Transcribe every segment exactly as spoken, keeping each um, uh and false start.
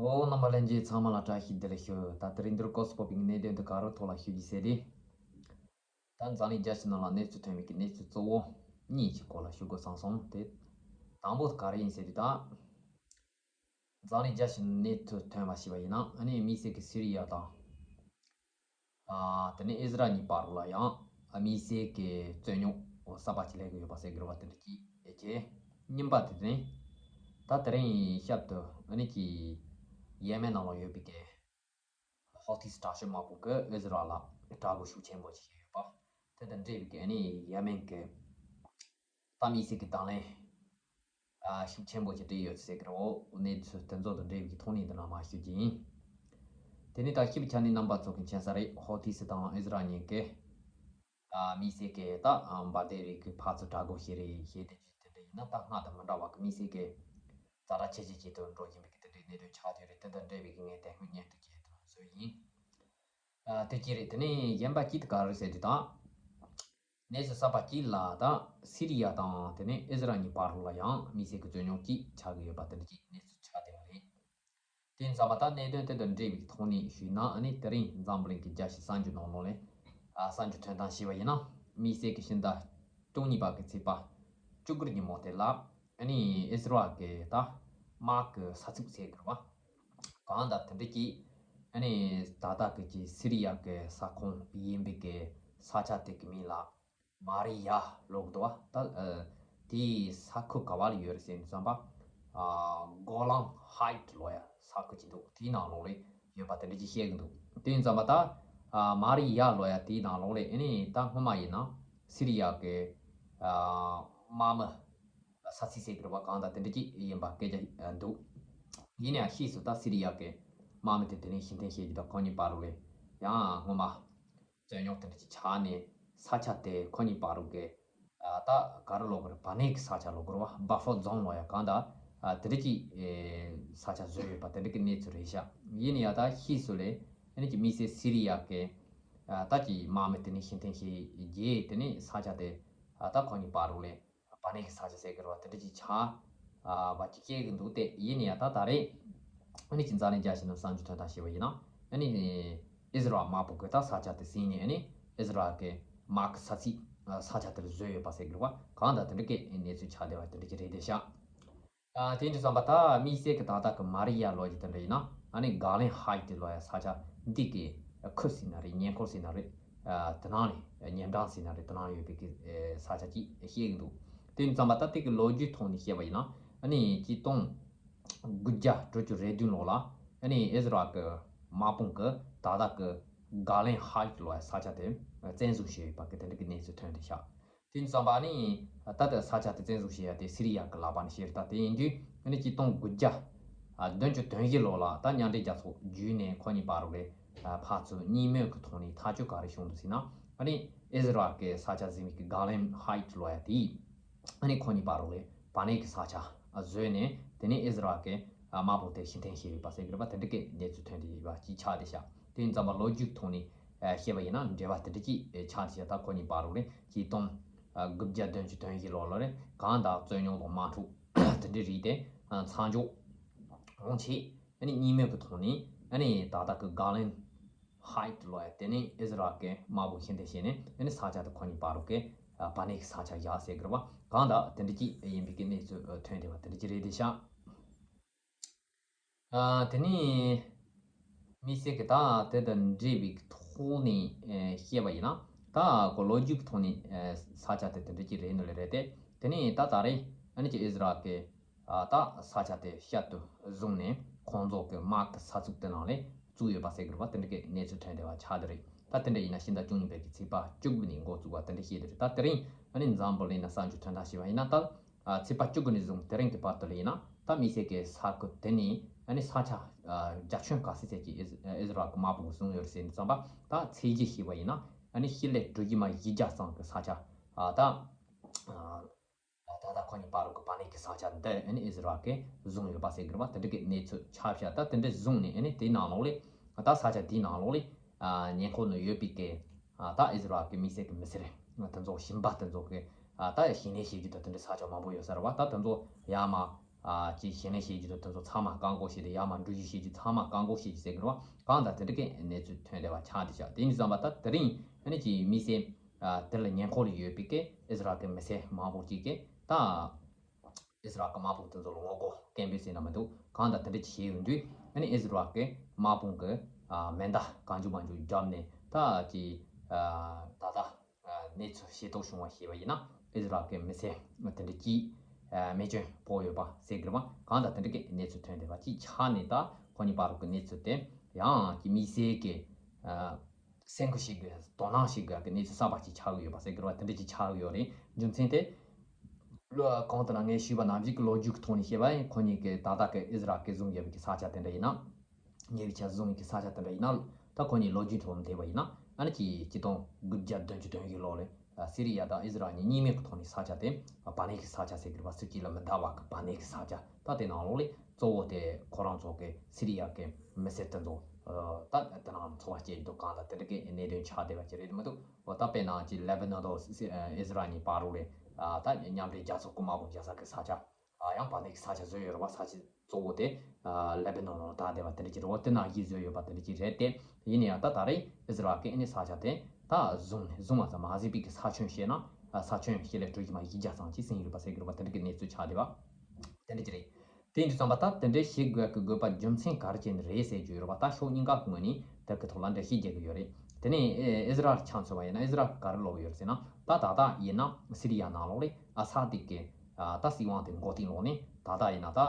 ཨོ། རྣམ་པ་ལྷན་རྒྱས་ཚང་མ་ལ་བཀྲ་ཤིས་བདེ་ལེགས་ཞུ། ད་དེ་རིང་འདིར་སྐོར་སུ་སྤོབས་པའི་གནད་དོན་དུ་ག་རོ་ཐོག་ལ་ཞུ་རྒྱུ་ཟེར་ཏེ། ད་འཛམ་གླིང་རྒྱལ་སྤྱི་ནང་ལ་གནས་ཚུལ་ཐོན་པའི་གི་གནས་ཚུལ་གཙོ་བོ་གཉིས་ཀྱི་སྐོར་ལ་ཞུ་དགོས་བསམ་སོང་། དེ་དང་པོ་ག་རེ་ཡིན་ཟེར་དུས་ད། འཛམ་གླིང་རྒྱལ་སྤྱི་ནང་གནས་ཚུལ་ཐོན་པ་ཞིག་པ་ཡིན་ན་ཨ་ནི་དམིགས་བསལ་གྱི་སི་རི་ཡ་དང་། ཨ་དེ་ནས་ཨི་ཟི་རལ་གཉིས་བར་ལ་ཡང་དམིགས་བསལ་གྱི་རྩོད་རྙོག་གསར་པ་ཅིག་སླེབས་ཀྱི་ཡོད་པ་ཟེར་གྱི་རེད་བ། དེ་འདྲ་ཅིག་བྱས། གཉིས་པ་དེ་ནི་ད་དེ་རིང་ཞབས་ཏུ་ཨ་ནི་ཀྱི་ཡེ་མེན་ནང་ལ་ཡོད་པའི་གི་ཧོ་ཐིས་དྲག་སྤྱོད་དམག་དཔུང་གིས་ཨི་ཟི་རལ་ལ་དྲག་རྒོལ་ཤུགས་ཆེན་པོ་ཅིག་བྱས་ཡོད་པ། དེ་དང་འབྲེལ་བའི་གི་ཨ་ནི་ཡེ་མེན་གྱི་ད་དམིགས་བསལ་གྱི་དང་ལེན་ཨ་ཤུགས་ཆེན་པོ་ཞིག་སྤྲད་ཡོད་ཟེར་གྱི་རེད། འོ་གནས་ཚུལ་དེ་ཚོ་དང་འབྲེལ་བའི་ཐོག་ནས་འདི་ནང་མར་ཞུ་རྒྱུ་ཡིན། དེ་ནས་ད་ཞིབ་ཆ་ནས་རྣམ་པ་ཚོ་གི་མཁྱེན་གསལ་རེད། ཧོ་ཐིས་དང་ཨི་ཟི་རལ་གཉིས་ཀས་ཨ་དམིགས་བསལ་གྱི་ད་འབར་མདེལ་རིགས་ཀྱི་ཕར་ཚུར་དྲག་རྒོལ་བྱས་རེད་ཞེས་དེ་བརྗོད། དེ་འདྲ་ཡིན་ན་ད་སྔར་དང་མི་འདྲ་བ་གི་དམིགས་བསལ་གྱི་ཛ་དྲག་ཆེ་ཆེ་ཅིག་ཏུ་འགྲོ་བཞིན་པའི་གི་དེ་འདྲའི་གནད་དོན་ཆགས་བསྡད་རེད། དེ་དང་འབྲེལ་བའི་གི་ངས་དེ་སྔོན་སྙན་ཐོ་བྱས་དང་བཟོས་ཡིན། ཨ་དེ་གཅིག་རེད། དེ་ནས་གཞན་པ་གཅིག་དེ་ག་རེ་ཟེར་དུས་ད། གནས་ཚུལ་གསར་པ་གཅིག་ལ་ད་སི་རི་ཡ་དང་དེ་ནས་ཨི་ཟི་རལ་གཉིས་བར་ལ་ཡང་དམིགས་བསལ་གྱི་རྩོད་རྙོག་ཅིག་ཆགས་ཀྱི་ཡོད་པ་དེ་འདྲ་ཅིག་གནས་ཚུལ་ཆགས་བསྡད་པ་རེད། དེ་ཙམ་པ་ད་གནད་དོན་དེ་དང་འབྲེལ་བའི་ཐོག་ནས་ཞུས་ན་ཨ་ནི་དེ་རིང་འཛམ་བུ་གླིང་གི་རྒྱལ་སྤྱི་གསར་འགྱུར་ནང་ལོགས་ལས་ཨ་གསར་འགྱུར་ཐོན་སྟངས་ཞུས་པ་ཡིན་ན། དམིགས་བསལ་གྱི་ཕྱི་ཟླ་བཅུ་གཉིས་པ་གི་ཚེས་པ་བཅུ་དགུ་ཉིན་མོ་དེ་ལ་ཨ་ནི་ཨི་ཟི་རལ་གྱི་ད་དམག་གི་ས་ཚིགས་ཟེར་དགོས་རེད་བ། གང་ལྟར་དེ་འདྲ་ཅིག་ཨ་ནི་ད་ལྟ་གི་ཅིག་སི་རི་ཡ་གི་ས་ཁོངས་ཡིན་པའི་གི་ས་ཆ་དེ་གི་མིང་ལ་མ་རི་ཡ་ལབ་འདུག་བ། ད་ཨ་དེའི་ས་ཁུལ་ག་བ་ལ་ཡོད་རེད་ཟེར་ཙམ་པ། ཨ་གོ་ལན་ཧའེ་ཊི་ལབ་ཡ་ས་ཁུལ་ཅིག་འདུག་དེའི་ནང་ལོགས་ལ་ཡོད་པ་དེ་འདྲ་ཅིག་བཤད་གི་འདུག་དེ་ཙམ་པ་ད་ཨ་མ་རི་ཡ་ལབ་ཡ་དེའི་ནང་ལོགས་ལ་ཨ་ནི་ད་སྔོན་མ་ཡིན་ན་སི་རི་ཡ་གི་ཨ་དམག་མི་ས་ཚིགས་ཟེར་གི་རེད་བ། གང་ལྟར་དེ་འདྲ་ཅིག་ཡིན་པ་སྐད་ཆ་འདུག་ཡིན་ན་ཡང་ཕྱིས་སུ་ད་སི་རི་ཡ་གི་དམག་མི་དེ་དེ་ནས་ཕྱིར་འཐེན་བྱེད་རྒྱུ་དང་ཁོ་གཉིས་བར་དུ་ལ་ཡང་སྔོན་མ་རྩོད་རྙོག་དེ་འདྲ་ཅིག་ཆགས་ནས་ས་ཆ་དེ་ཁོ་གཉིས་བར་དུ་གི་ཨ་ད་ག་རེ་ལབ་དགོས་རེད། བར་གནས་ཀྱི་ས་ཆ་ལབ་དགོས་རེད་བ། བྷ་ཕར་ཛོན་ལབ་ཡ་གང་ལྟར་ཨ་དེ་འདྲ་ཅིག་ཨེ་ས་ཆ་བཟོས་ཡོད་པ་དེ་འདྲ་གི་གནས་ཚུལ་རེད་ཤག་ཡིན་ན་ཡང་ད་ཕྱིས་སུ་ལ་ཨ་ནི་ཅིག་དམིགས་བསལ་སི་རི་ཡ་གི་ཨ་ད་ཅིག་དམག་མི་དེ་ནས་ཕྱིར་འཐེན་བྱས་རྗེས་དེ་ནས་ས་ཆ་དེ་ཨ་ད་ཁོ་གཉིས་བར་དུ་ལ་བར་གནས་ཀྱི་ས་ཆ་ཟེར་གི་རེད་བ། དེ་འདྲ་ཅིག་ཆགས་ཨ་བ་ཅིག་སྐྱེ་གི་འདུག་སྟེ། ཡིན་ན་ཡང་ད་ད་རེས་ཨ་ནི་ཅིག་འཛམ་གླིང་རྒྱལ་སྤྱི་ནང་གསར་འགྱུར་ཐོན་སྟངས་ཞུས་པ་ཡིན་ན། ཨ་ནི་ཨི་ཟི་རལ་དམག་དཔུང་གིས་ད་ས་ཆ་དེ་ཟིན་ནས་ཨ་ནི་ཨི་ཟི་རལ་གྱི་དམག་གི་ས་ཚིགས་ཨ་ས་ཆ་དེར་བཟོས་ཡོད་པ་ཟེར་གི་རེད་བ། གང་ལྟར་དེ་འདྲ་གི་གནས་ཚུལ་ཆགས་བསྡད་པ་དེ་འདྲ་ཅིག་རེད་བསྡད་ཤག་ཨ་དེ་འདྲ་ཙམ་པ་ད་དམིགས་བསལ་གྱི་ད་ལྟ་གི་མ་རི་ཡ་ལབ་ཡ་དེ་འདྲ་ཡིན་ན་ཨ་ནི་གོ་ལན་ཧའེ་ཊི་ལབ་ཡ་ས་ཆ་འདི་གི་ཁུལ་ཟེར་ན་རེད། ཉེ་འཁོར་ཟེར་ན་རེད། ཨ་དེ་ནང་ནས་ཉེ་འགྲམ་ཟེར་ན་རེད། དེ་ནང་ཡོད་པའི་གི་ཨེ་ས་ཆ་ཅིག་བཤད་གི་འདུག་དེ་ཙམ་པ་ད་དེ་གི་ལོ་རྒྱུས་ཐོག་ནས་བཤད་པ་ཡིན་ན་ཨ་ནི་ཆིག་སྟོང་དགུ་བརྒྱ་དྲུག་ཅུ་རེ་བདུན་ལོ་ལ་ཨ་ནི་ཨི་ཟི་རལ་གི་དམག་དཔུང་གིས་ད་ལྟ་གི་གོ་ལན་ཧའེ་ཊི་ལབ་ཡ་ས་ཆ་དེ་བཙན་བཟུང་བྱས་ཡོད་པ་གི་དེ་འདྲ་གི་གནས་ཚུལ་ཐོན་བསྡད་ཤག་དེ་ཙམ་པ་ནི་ད་ལྟ་ས་ཆ་དེ་བཙན་བཟུང་བྱས་ཡ་དེ་སི་རི་ཡ་གི་ལག་པ་ནས་བྱས་རེད། ད་དེ་ཡིན་དུས་ཨ་ནི་ཆིག་སྟོང་དགུ་བརྒྱ་བདུན་ཅུ་དོན་བཞི་ལོ་ལ་ད་མཉམ་འབྲེལ་རྒྱལ་ཚོགས་བརྒྱུད་ནས་ཁོ་གཉིས་བར་དུ་ལ་ཕར་ཚུར་གཉིས་མོས་ཀྱི་ཐོག་ནས་ཐག་གཅོད་ག་རེ་བྱུང་འདུག་ཟེར་ན། ཨ་ནི་ཨི་ཟི་རལ་གྱི་ས་ཆ་ཟིན་པའི་གི་གོ་ལན་ཧའེ་ཊི་ལབ་ཡ་དེ་ཨ་ནི་ཁོ་གཉིས་བར་དུ་ལ་བར་གནས་ཀྱི་ས་ཆ་བཟོས་ནས་དེ་ནས་ཨི་ཟི་རལ་གྱི་དམག་དཔུང་དེ་ཕྱིར་འཐེན་བྱས་ཡོད་པ་ཟེར་གི་རེད་པ། དེ་འདྲ་གི་གནས་ཚུལ་ཐོན་བསྡད་ཡོད་པ་ཅིག་ཆགས་བསྡད་ཤག་དེ་ཙམ་པ་ལོ་རྒྱུས་ཐོག་ནས་ཨ་བཤད་པ་ཡིན་ན་འབྲེལ་བ་དེ་འདྲ་ཅིག་ཨ་ཆགས་བསྡད་ཤག་ད་ཁོ་གཉིས་བར་དུ་ལ་ཆིག་སྟོང་དགུ་བརྒྱ་བདུན་ཅུ་དོན་བཞི་ལོ་ལ་རེད། གང་ལྟར་རྩོད་རྙོག་དང་དམག་འཁྲུག་དེ་འདྲ་རིགས་དེ་ཨ་མཚམས་འཇོག་འོང་ཆེད་ཨ་ནི་གཉིས་མོས་ཀྱི་ཐོག་ནས་ཨ་ནི་ད་ལྟ་གི་གོ་ལན་ཧའེ་ཊི་ལབ་ཡ་དེ་ནས་ཨི་ཟི་རལ་གྱི་དམག་དཔུང་ཕྱིར་འཐེན་བྱས་ནས་ཨ་ནི་ས་ཆ་དེ་ཁོ་གཉིས་བར་དུ་གི་ཨ་བར་གནས་ཀྱི་ས་ཆ་བཞག་ཟེར་གི་རེད་པ། གང་ལྟར་དེ་འདྲ་ཅིག་ཡིན་པའི་གི་གནས་ཚུལ་ཨ་ཐོན་བསྡད་པ་དེ་འདྲ་ཅིག་རེད་བསྡད་ཤག་ཨ་དེ་ནས་དམིགས་བསལ་གྱི་ད་དེ་དང་འབྲེལ་བའི་ཐོག་ནས་ཨ་བཤད་པ་ཡིན་ན། ད་ཁོ་ལོ་རྒྱུས་ཀྱི་ཐོག་ནས་ཨ་ས་ཆ་དེ་དེ་འདྲ་ཅིག་རེད་ནོ་ལེ་རེད་དེ། དེ་ནས་ད་ད་རེས་ཨ་ནི་ཅིག་ཨི་ཟི་རལ་གྱི་ཨ་ད་ས་ཆ་དེ་བཤད་དུ་བཟུང་ནས་ཁོང་ཚོ་གི་དམག་གི་ས་ཚིགས་དེ་ནང་ལ་བཙུགས་ཡོད་པ་ཟེར་གི་རེད་པ། དེ་འདྲ་གི་གནས་ཚུལ་ཐོན་བསྡད་པ་ཆགས་བསྡད་རེད། ད་དེ་འདྲ་ཡིན་ན་ཕྱི་ཟླ་བཅུ་གཉིས་པའི་གི་ཚེས་པ་བཅུ་དགུ་ནས་འགོ་བཙུགས་པ་དེ་འདྲ་བཤད་བསྡད་རེད། ད་དེ་རིང་ཨ་ནི་འཛམ་བུ་གླིང་ན་གསར་འགྱུར་ཐོན་སྟངས་ཞུས་པ་ཡིན་ན་ད། ཨ་ཚེས་པ་བཅུ་དགུ་ནས་བཟུང་དེ་རིང་གི་བར་དུ་ལ་ཡིན་ན་ད་དམིགས་བསལ་གྱི་ས་ཁུལ་དེ་ནས་ཨ་ནི་ས་ཆ་ཨ་བརྒྱ་ཁྱོན་ག་ཚོད་ཅིག་ཨི་ཨི་ཟི་རལ་གྱི་དམག་དཔུང་གིས་བཟུང་ཡོད་རེད་ཟེར་ནས་བསམ་པ། ད་ཚད་གཞི་ཞུས་པ་ཡིན་ན་ཨ་ནི་སྤྱི་ལེ་དྲུག་བརྒྱ་མ་བཞི་བརྒྱ་ཙམ་གྱི་ས་ཆ་ཨ་ད་ཨ་ད་ལྟ་ཁོ་གཉིས་བར་དུ་གི་བར་གནས་ཀྱི་ས་ཆ་འདི་ཨ་ནི་ཨི་ཟི་རལ་གྱིས་བཟུང་ཡོད་པ་ཟེར་གི་རེད་པ། དེ་འདྲ་གི་གནས་ཚུལ་ཆགས་བཞག་ད་དེ་འདྲ་བཟུང་ནས་ཨ་ནི་དེའི་ནང་ལོགས་ལ་ད་ས་ཆ་དེའི་ནང་ལོགས་ལ་ཨ་ཉེ་འཁོར་ན་ཡོད་པའི་གི་ཨ་ད་ཨི་ཟི་རལ་གྱི་དམིགས་བསལ་གྱི་མི་སེར་དེ་ཚོ་ཞིང་པ་དེ་ཚོ་གི་ཨ་ད་ཞིང་ལས་བྱེད་རྒྱུ་དང་དེ་འདྲའི་ས་ཆ་མང་པོ་ཡོད་ས་རེད་པ། ད་དེ་ཚོ་ཡར་མར་ ཨ་ཅིག་ཞལ་ལེན་བྱེད་རྒྱུ་དང་དེ་ཚོ་ཚང་མ་བཀག་འགོག་བྱས་ཏེ། ཡར་མར་འགྲུལ་བཞུད་བྱེད་རྒྱུ་ཚང་མ་བཀག་འགོག་བྱེད་རྒྱུ་ཟེར་གི་རེད་བ། གང་ལྟར་དེ་འདྲ་གི་གནས་ཚུལ་ཐོན་བསྡད་པ་ཆགས་བསྡད་ཤག་དེ་ཡིན་དུས་ཙམ་པ་ད་དེ་རིང་ཨ་ནི་ཅིག་དམིགས་བསལ་ཨ་དེ་ལ་ཉེ་འཁོར་ལ་ཡོད་པའི་གི་ཨི་ཟི་རལ་གི་མི་སེར་མང་པོ་ཅིག་གིས་ད་ཨི་ཟི་རལ་གི་དམག་དཔུང་དེ་ཚོ་ལ་ངོ་རྒོལ་སྐད་འབོད་ཟེར་ན་མི་འདུག་གང་ལྟར་དེ་འདྲ་ཅིག་བྱས་ཡོང་དུས། ཨ་ནི་ཨི་ཟི་རལ་གི་དམག་དཔུང་གི་ཨ་མེ་མདའ་གང་བྱུང་མང་བྱུང་བརྒྱབ་ནས། ད་ཅིག་ཨ་ད་ལྟ་ཨ་གནས་ཚུལ་ཤེས་རྟོགས་བྱུང་བ་ཞུས་པ་ཡིན་ན། ཨི་ཟི་རལ་གི་མི་སེར་དེ་འདྲ་ཅིག་ཨ་རྨས་སྐྱོན་ཕོག་ཡོད་པ་ཟེར་གི་རེད་བ། གང་ལྟར་དེ་འདྲ་གི་གནས་ཚུལ་ཐོན་བསྡད་པ་ཅིག་ཆགས་ནས། ད་ཁོ་གཉིས་བར་གྱི་གནས་ཚུལ་དེ་ཡང་ཅིག་དམིགས་བསལ་གྱི་ཨ་སེམས་ཁུར་བྱེད་དགོས། དོ་སྣང་བྱེད་དགོས་ཀྱི་གནས་ཚུལ་གསར་པ་ཅིག་ཆགས་ཀྱི་ཡོད་པ་ཟེར་གི་རེད་བ། དེ་འདྲ་ཅིག་ཆགས་ཀྱི་ཡོད་རེད། རྒྱུ་མཚན་དེ་ལོ་གང་ལྟར་ན་ངས་ཞུས་པ་ནང་བཞིན་གྱི་ལོ་རྒྱུས་ཀྱི་ཐོག་ནས་བཤད་པ་ཡིན། ཁོ་གཉིས་ཀྱི་ད་ལྟ་གི་ཨི་ཟི་རལ་གིས་བཟུང་ཡོད་པའི་གི་ས་ཆ་དེ་འདྲ་ཡིན་ན། ཉེ་བའི་ཆར་བཟུང་བའི་གི་ས་ཆ་དེ་འདྲ་ཡིན་ན། ད་ཁོ་གཉིས་ལོ་རྒྱུས་ཐོག་ནས་བལྟས་པ་ཡིན་ན། ཨ་ནི་ཅིག་ཆིག་སྟོང་དགུ་བརྒྱ་བདུན་ཅུ་དོན་བཞི་ལོ་ལ་ཨ་སི་རི་ཡ་དང་ཨི་ཟི་རལ་གཉིས་གཉིས་མོས་ཀྱི་ཐོག་ནས་ས་ཆ་དེ་ཨ་བར་གནས་ཀྱི་ས་ཆ་ཟེར་གི་རེད་བ། སྲིད་ཇུས་ལ་མི་འདང་བ་གི་བར་གནས་ཀྱི་ས་ཆ། ད་དེ་ནང་ལོགས་ལ་གཙོ་བོ་དེ་ཁོ་རང་ཚོ་གི་སི་རི་ཡ་གི་མི་སེར་དེ་ཚོ་ཨ་ད་དེ་ནང་འཚོ་བ་སྐྱེལ་གྱི་འདུག་གང་ལྟར་དེ་འདྲ་གི་གནད་དོན་ཆགས་བསྡད་པ་ཅིག་རེད་མི་འདུག་འོ་ད་དཔེར་ན་ཅིག་ལེ་བྷ་ནོན་དང་ཨི་ཟི་རལ་གཉིས་བར་ལ་ཨ་ད་མཉམ་འབྲེལ་རྒྱལ་ཚོགས་ཀྱི་དམག་དཔུང་རྒྱག་ས་གི་ས་ཆ། ཨ་ཡང་བར་གནས་ཀྱི་ས་ཆ་བཟོས་ཡོད་རེད་བ། ས་ཆ་གཙོ་བོ་དེ་ཨ་ལེ་བྷ་ནོན་ལ་བཏང་བསྡད་པ་དེ་འདྲ་ཅིག་རེད་བ། དེ་ནང་བཞིན་བཟོས་ཡོད་པ་དེ་འདྲ་ཅིག་རེད་དེ། ཡིན་ན་ཡང་ད་ད་རེས་ཨི་ཟི་རལ་གྱིས་ཨ་ནི་ས་ཆ་དེ་ད་བཟུང་ནས། བཟུང་བ་ཙམ་མ་ཟད་པའི་གི་ས་ཁྱོན་བཤད་ན་ཨ་ས་ཁྱོན་ཞེ་ལས་ཀྲུའུ་ཞི་མ་བཞི་བརྒྱ་ཙམ་ཅིག་ཟིན་ཡོད་པ་ཟེར་གི་རེད་བ། དེ་འདྲ་གི་གནས་ཚུལ་ཆགས་བསྡད་པ་དེ་འདྲ་ཅིག་རེད། དེ་ཡིན་དུས་ཙམ་པ་ད་དེ་འདྲ་བྱེད་དགོས་ཀྱི་དགོས་པ་རྒྱུ་མཚན་ག་རེ་བྱས་ནས་རེད་ཟེར་རྒྱུ་ཡོད་རེད་བ། ད་ཕྱོགས་གཉིས་ཀ་ངོས་ནས་དེ་གི་ཐོག་ལ་འགྲེལ་བཤད་རྒྱག་གི་ཡོད་རེད། དེ་ནས་ཨི་ཟི་རལ་ཆ་མཚོན་པ་ཡིན་ན། ཨི་ཟི་རལ་ག་རེ་ལབ་ཡོད་རེད་ཟེར་ན། ད་ད་ལྟ་ཡིན་ན་སི་རི་ཡ་ནང་ལོགས་ལ་ཨ་ས་དེ་གི་ཨ་ད་སྲིད་དབང་དེ་མགོ་རྟིང་སློག་ནས། ད་ལྟ་ཡིན་ན་ད་ཨ་